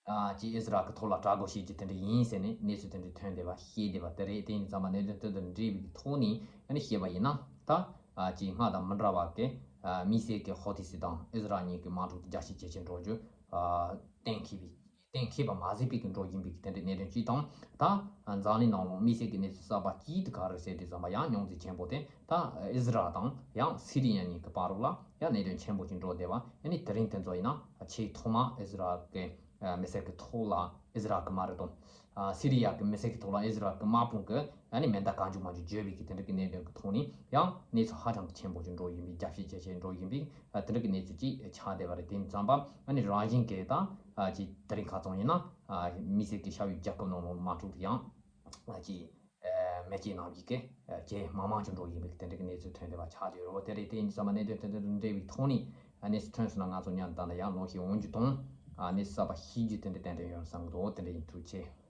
ཨ་ཅིག་ཨི་ཟི་རལ་གྱི་ཐོག་ལ་དྲག་རྒོལ་བྱེད་རྒྱུ་དེ་འདྲ་ཡིན་ཟེར་ནས་གནས་ཚུལ་དེ་འདྲ་ཐོན་བསྡད་པ་ཤེས་བསྡད་པ་དེ་རེད། དེ་ཡིན་ཙང་མ་གནད་དོན་དེ་དང་འབྲེལ་བའི་ཐོག་ནས་ཨ་ནི་བཤད་པ་ཡིན་ན། ད་ཨ་ཅིག་སྔར་དང་མི་འདྲ་བ་གི་ཨ་དམིགས་བསལ་གྱི་ཧོ་ཐི་སི་དང་ཨི་ཟི་རལ་གཉིས་ཀྱི་དམག་འཁྲུག་དེ་རྒྱ་ཆེ་ཇེ་ཆེར་འགྲོ་རྒྱུ་ཨ་གཏན་འཁེལ་བའི་གཏན་འཁེལ་བ་མ་ཟད་པའི་གི་འགྲོ་བཞིན་པའི་གི་དེ་འདྲའི་གནད་དོན་གཅིག་དང་། ད་འཛམ་གླིང་ནང་ལ་དམིགས་བསལ་གྱི་གནས་ཚུལ་གསར་པ་གཅིག་དེ་ག་རེ་ཟེར་དུས་ཙམ་པ་ཡང་རྙོག་འཛིང་ཆེན་པོ་དེ་ད་ཨི་ཟི་རལ་དང་ཡང་སི་རི་ཡ་གཉིས་ཀྱི་བར་རོགས་ལ་ཡང་གནད་དོན་ཆེན་པོ་ཅིག་འགྲོ་བསྡད་པ། ཨ་ནི་དེ་རིང་དེ་ཚོ་ཡིན་ན་ཆེས་ཐོག་མ་ཨི་ཟི་རལ་གྱི་ཨ་མི་སེར་གྱི་ཐོག་ལ། ཨི་ཟི་རལ་གྱི་མ་རེད་དོ། ཨ་སི་རི་ཡ་གི་མི་སེར་གྱི་ཐོག་ལ་ཨི་ཟི་རལ་གྱི་དམག་དཔུང་གི་ཨ་ནི་མེ་མདའ་གང་བྱུང་མང་བྱུང་བརྗོད་པའི་གི་དེ་འདྲ་གི་གནད་དོན་གྱི་ཐོག་ནས་ཡང་གནས་ཚུལ་ཧ་ཅང་གི་ཆེན་པོ་ཅིག་འགྲོ་བཞིན་པའི། རྒྱ་བཤད་ཇེ་ཆེར་འགྲོ་བཞིན་པའི་ཨ་དེ་འདྲ་གི་གནས་ཚུལ་ཅིག་ཆགས་བསྡད་པ་རེད། དེ་ཡིན་ཙང་པ་ཨ་ནི་རང་བཞིན་གྱི་ད་ཨ་ཅིག་དེ་རིང་ཁ་ཚང་ཡིན་ན་ཨ་མི་སེར་གྱི་ཤ་ཡུལ་རྒྱལ་ཁབ་ནང་ལ་དམག་འཁྲུག་དེ་ཡང་ཨ་ཅིག་ཨ་མེ་ལྕེ་ནང་བཞིན་གྱི་ཨ་ཇེ་མང་མང་ཅིག་འགྲོ་བཞིན་པའི་དེ་འདྲ་གི་གནས་ཚུལ་ཐོན་བསྡད་པ་ཆགས་བསྡད་ཡོད་རེད། དེ་རེད། དེ་ཡིན་ཙང་པ་གནད་དོན་དེ་འདྲ་དང་འབྲེལ་བའི་ཐོག་ནས་ཨ་གནས་ཚུལ་ཐོན་སོང་ན་ང་ཚོ་མཉམ་དུ་ད་ལྟ་ཡང་ལོག་ཤེས་འོང་རྒྱུ་དང་། ཨ་གནས་ཚུལ་གསར་པ་ཤེས་རྒྱུ་དེ་འདྲ་ཏན་ཏན་ཡོང་བསམ་གྱི་འདུག། དེ་འདྲ་ཡིན། ཐུགས་རྗེ་ཆེ།